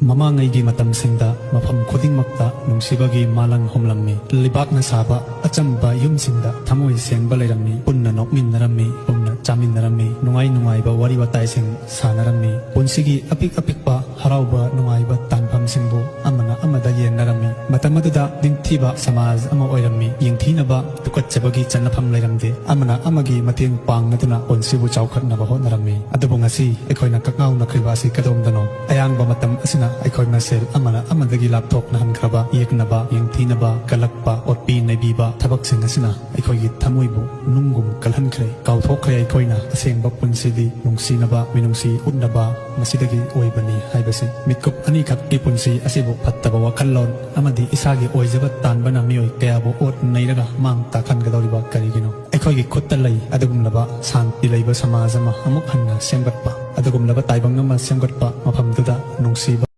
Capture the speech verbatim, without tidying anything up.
ꯃꯃꯥꯡꯉꯩꯒꯤ ꯃꯇꯝꯁꯤꯡꯗ ꯃꯐꯝ ꯈꯨꯗꯤꯡꯃꯛꯇ ꯅꯨꯡꯁꯤꯕꯒꯤ ꯃꯥꯂꯪ ꯍꯨꯝꯂꯝꯃꯤ꯫ ꯂꯩꯕꯥꯛꯅ ꯁꯥꯕ ꯑꯆꯝꯕ ꯌꯨꯝꯁꯤꯡꯗ ꯊꯃꯣꯏ ꯁꯦꯡꯕ ꯂꯩꯔꯝꯃꯤ꯫ ꯄꯨꯟꯅ ꯅꯣꯛꯃꯤꯟꯅꯔꯝꯃꯤ, ꯄꯨꯟꯅ ꯆꯥꯃꯤꯟꯅꯔꯝꯃꯤ, ꯅꯨꯡꯉꯥꯏ ꯅꯨꯡꯉꯥꯏꯕ ꯋꯥꯔꯤ ꯋꯥꯇꯥꯏꯁꯤꯡ ꯁꯥꯟꯅꯔꯝꯃꯤ꯫ ꯄꯨꯟꯁꯤꯒꯤ ꯑꯄꯤꯛ ꯑꯄꯤꯛꯄ ꯍꯔꯥꯎꯕ ꯅꯨꯡꯉꯥꯏꯕ ꯇꯥꯟꯐꯝꯁꯤꯡꯕꯨ ꯑꯃꯅ ꯑꯃꯗ ꯌꯦꯟꯅꯔꯝꯃꯤ꯫ ꯃꯇꯝ ꯑꯗꯨꯗ ꯅꯤꯡꯊꯤꯕ ꯁꯃꯥꯖ ꯑꯃ ꯑꯣꯏꯔꯝꯃꯤ꯫ ꯌꯦꯡꯊꯤꯅꯕ, ꯇꯨꯀꯠꯆꯕꯒꯤ ꯆꯠꯅꯐꯝ ꯂꯩꯔꯝꯗꯦ꯫ ꯑꯃꯅ ꯑꯃꯒꯤ ꯃꯇꯦꯡ ꯄꯥꯡꯅꯗꯨꯅ ꯄꯨꯟꯁꯤꯕꯨ ꯆꯥꯎꯈꯠꯅꯕ ꯍꯣꯠꯅꯔꯝꯃꯤ꯫ ꯑꯗꯨꯕꯨ ꯉꯁꯤ ꯑꯩꯈꯣꯏꯅ ꯀꯛꯉꯥꯎꯅꯈ꯭ꯔꯤꯕ ꯑꯁꯤ ꯀꯗꯣꯝꯗꯅꯣ? ꯑꯌꯥꯡꯕ ꯃꯇꯝ ꯑꯁꯤꯅ ꯑꯩꯈꯣꯏ ꯃꯁꯦꯜ ꯑꯃꯅ ꯑꯃꯗꯒꯤ ꯂꯥꯞꯊꯣꯛꯅꯍꯟꯈ꯭ꯔꯕ, ꯌꯦꯛꯅꯕ, ꯌꯦꯡꯊꯤꯅꯕ, ꯀꯜꯂꯛꯄ, ꯑꯣꯠꯄꯤ ꯅꯩꯕꯤꯕ ꯊꯕꯛꯁꯤꯡ ꯑꯁꯤꯅ ꯑꯩꯈꯣꯏꯒꯤ ꯊꯃꯣꯏꯕꯨ ꯅꯨꯡꯒꯨꯝ ꯀꯜꯍꯟꯈ꯭ꯔꯦ꯫ ꯀꯥꯎꯊꯣꯛꯈ꯭ꯔꯦ ꯑꯩꯈꯣꯏꯅ ꯑꯁꯦꯡꯕ ꯄꯨꯟꯁꯤꯗꯤ ꯅꯨꯡꯁꯤꯅꯕ, ꯃꯤꯅꯨꯡꯁꯤ ꯎꯠꯅꯕ ꯃꯁꯤꯗꯒꯤ ꯑꯣꯏꯕꯅꯤ ꯍꯥꯏꯕꯁꯤ꯫ ꯃꯤꯠꯀꯨꯞ ꯑꯅꯤꯈꯛꯀꯤ ꯄꯨꯟꯁꯤ ꯑꯁꯤꯕꯨ ꯐꯠꯇꯕ ꯋꯥꯈꯜꯂꯣꯟ ꯑꯃꯗꯤ ꯏꯁꯥꯒꯤ ꯑꯣꯏꯖꯕ ꯇꯥꯟꯕꯅ ꯃꯤꯑꯣꯏ ꯀꯌꯥꯕꯨ ꯑꯣꯠ ꯅꯩꯔꯒ ꯃꯥꯡ ꯇꯥꯛꯍꯟꯒꯗꯧꯔꯤꯕ ꯀꯔꯤꯒꯤꯅꯣ? ꯑꯩꯈꯣꯏꯒꯤ ꯈꯨꯠꯇ ꯂꯩ ꯑꯗꯨꯒꯨꯝꯂꯕ ꯁꯥꯟꯇꯤ ꯂꯩꯕ ꯁꯃꯥꯖ ꯑꯃ ꯑꯃꯨꯛ ꯍꯟꯅ ꯁꯦꯝꯒꯠꯄ꯫ ꯑꯗꯨꯒꯨꯝꯂꯕ ꯇꯥꯏꯕꯪ ꯑꯃ ꯁꯦꯝꯒꯠꯄ ꯃꯐꯝꯗꯨꯗ ꯅꯨꯡꯁꯤꯕ